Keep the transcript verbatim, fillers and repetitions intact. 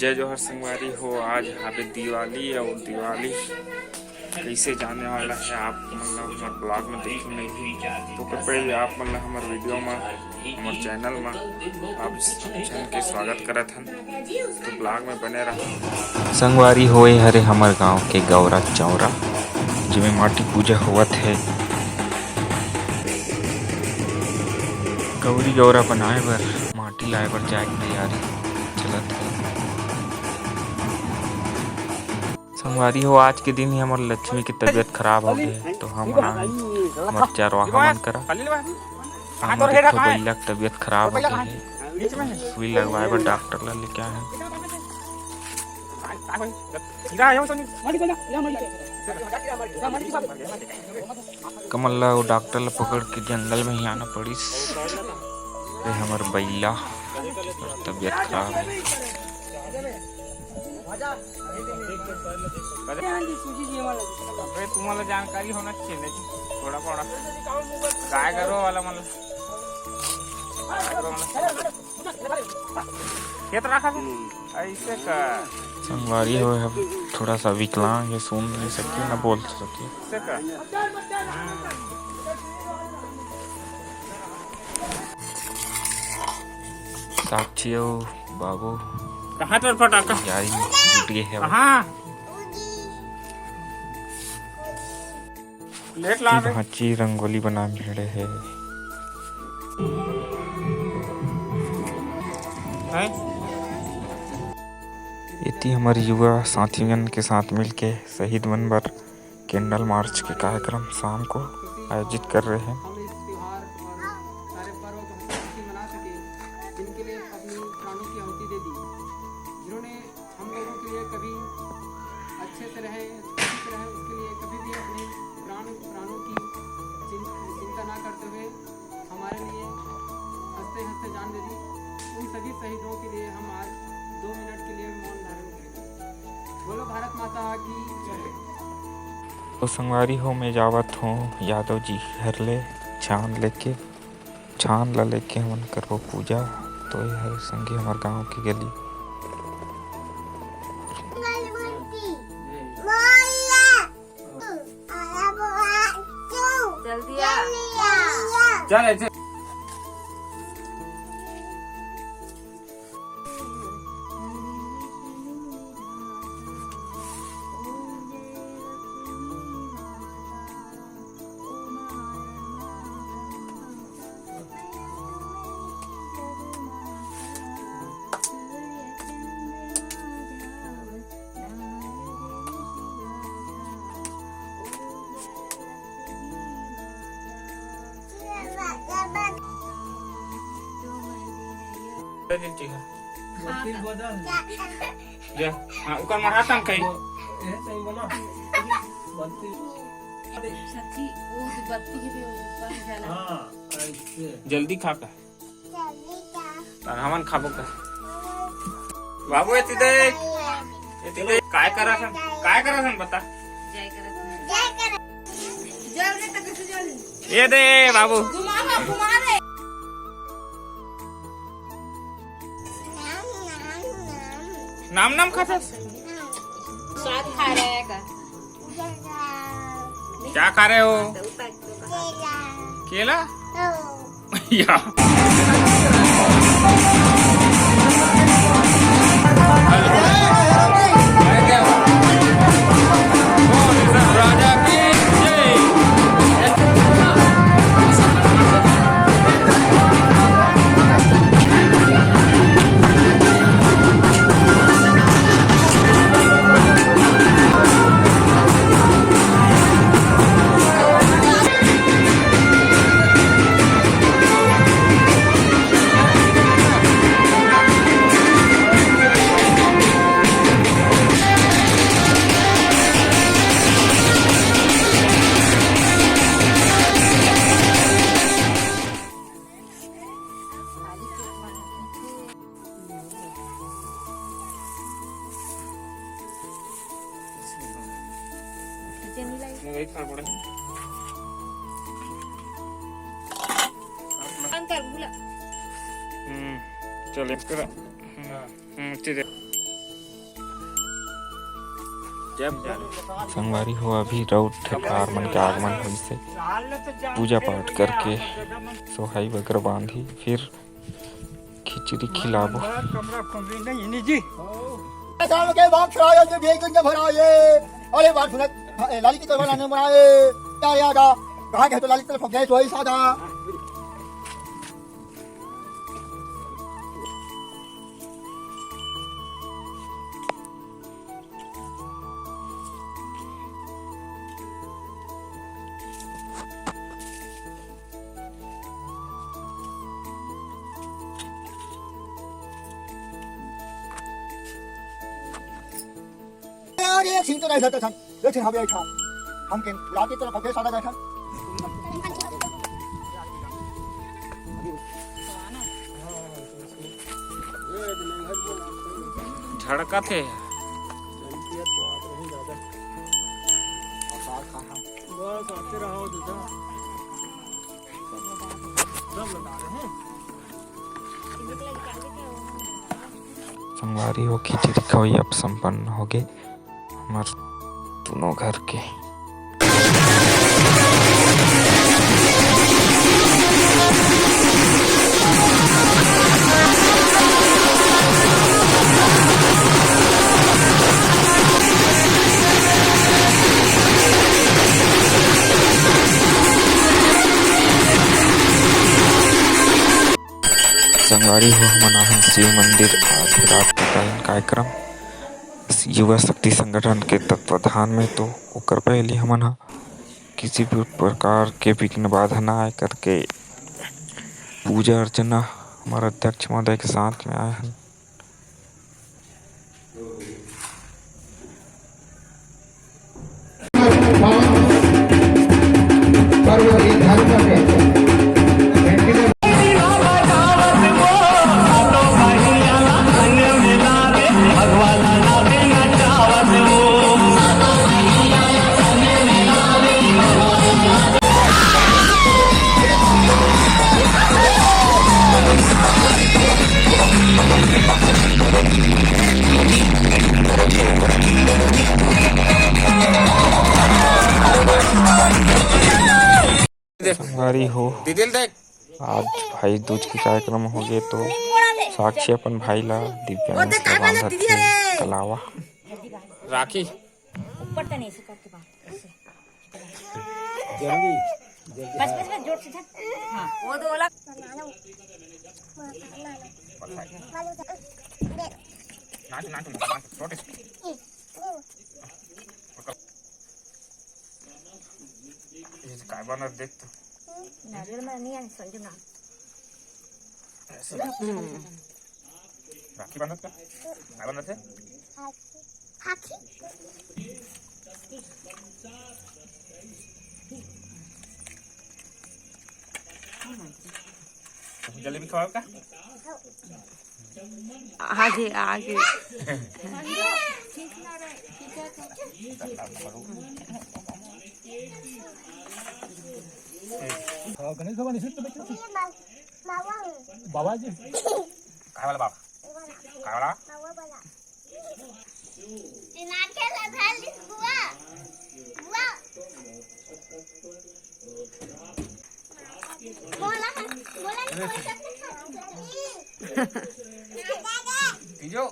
जय जोहार संगवारी हो, आज हावे दिवाली अउ दिवाली कइसे जाने वाला हे आप मन ला हमर vlog में देखे मिलही। तो ओकर पहले आप मन ला हमर video में, हमर channel में आप सब झन के स्वागत करत हन। तो vlog में बने रहा। संगवारी हो, ए हरे हमर गांव के गौरा चौरा, जेमे माटी पूजा होवत हे। गौरी गौरा बनाए बर माटी लाए बर जाए के तैयारी चलत हे। संगवारी हो, आज के दिन ही हमर लक्ष्मी के तबीयत खराब हो गई हे, तो हम आए हमर चरवाहा मन करा। हमर एक ठो बइला के तबीयत खराब हो गई हे, सुई लगवाए बर डॉक्टर ला लेके आए हन। कमल ला वो डॉक्टर ला पकड़ के जंगल में ही आना पड़िस। अरे हमर बइला, तबीयत खराब हे। अरे तुम्हारा जानकारी होना चाहिए ना जी, थोड़ा बड़ा गाय गरु वाला मन ला। खेत रखा था। ऐसे का। संगवारी हो, हम थोड़ा सा विकलांग हे, सुन नहीं सके, ना बोल सके। ऐसे का। साक्षी हो बाबू। कहाँ तोर फटाका? तैयारी में जुट गए हे। कहाँ? प्लेट ला की बे। भांची रंगोली बना भिड़े हे। हैं? एती हमर युवा साथी मन के साथ मिलके शहीद मन बर candle march के कार्यक्रम शाम को आयोजित कर रहे हैं। हम इस त्योहार और सारे पर्व को हंसी खुशी मना सके, जिनके लिए अपनी प्राणों की आहुति दे दी, जिन्होंने हम लोगों के लिए कभी अच्छे से रहे, खुशी से रहे, उसके लिए कभी भी अपने प्राण, प्राणों की चिं-, चिंता ना करते हुए हमारे लिए हंसते हंसते जान दे दी। उन सभी शहीदों के लिए हम आज दो मिनट के लिए मौन धारण करेंगे। बोलो भारत माता की जय। तो संगवारी हो, मैं जावत हूँ यादव जी घर ले छान लेके। छान ला लेके हमन करबो पूजा। तो ये हरे संगी हमर गांव के गली। जल्दी आ। चल, ऐसे। जा, हाँ, ओकर मढ़ा तन कही। सच्ची, वो तो बत्ती के भी ऊपर जाला। हाँ, ऐसे। जल्दी खा का। तब हमन खाबो का? बाबू, एती देख। एती देख। काय करत हन? काय करत हन, बता। जय करत हन। जय करत। जय रे, तक से जल। ये दे, बाबू। घुमा, घुमा रे। नाम, नाम खाथस? स्वाद खा रहे हैं का? क्या खा रहे हो? केला। केला? या। अंकल, बोला। हम्म, चल, इसको रख। हम्म, हम्म, ठीक है। जब जाने। संगवारी हो, अभी राउत ठेकेदार मन के आगमन होइस हे। पूजा पाठ करके सोहाई वगैरह बांधी, फिर खिचड़ी खिलाबो। कमरा कमरी नहीं निजी। काम के बाप छुड़ाए, जो भी गुंज भराए। अरे बात सुनत, ए, लाली की तरफ लाने बनाए। क्या याद आ? कहाँ गए तो लाली की तरफ गए, सोई सादा। यार, एक सीन तो नहीं सकता था। एक सीन हमें था। हम के लाके तो पकड़े सादा बैठा। झड़कत हे। बस आते रहो दादा। सब लगा रहे हैं। संगवारी हो, खिचड़ी खवई अब संपन्न होगे हमर दुनों घर के। संगवारी हो, हमन आहन शिव मंदिर, आज रात के पायन कार्यक्रम युवा शक्ति संगठन के तत्वाधान में, तो ओकर पहली हमन ह किसी भी प्रकार के विघ्न बाधा ना आए करके पूजा अर्चना हमर अध्यक्ष महोदय के साथ में आए हन। संगवारी हो, दीदी ल देख। आज भाई दूज के कार्यक्रम होगे, तो साक्षी अपन भाई ला दिव्यांश ला बांधत हे कलावा। राखी। ऊपर तने ऐसे करके बांध, ऐसे। जल्दी, जल्दी। बस, बस, बस, जोर से धर। हाँ, वो दो वाला। नाच, नाच, नाच, छोटे से। ये काय बनत देख तो। नारियल में नहीं आने, संजू ना। ऐसे। हम्म। राखी बांधत का? काय बांधत हे? हाथी। जलेबी खवाओ का? आगे, आगे। गणेश भगवान, इसमें तो बैठे थे। बाबा जी। काय वाला बाबा? काय वाला? तीजो।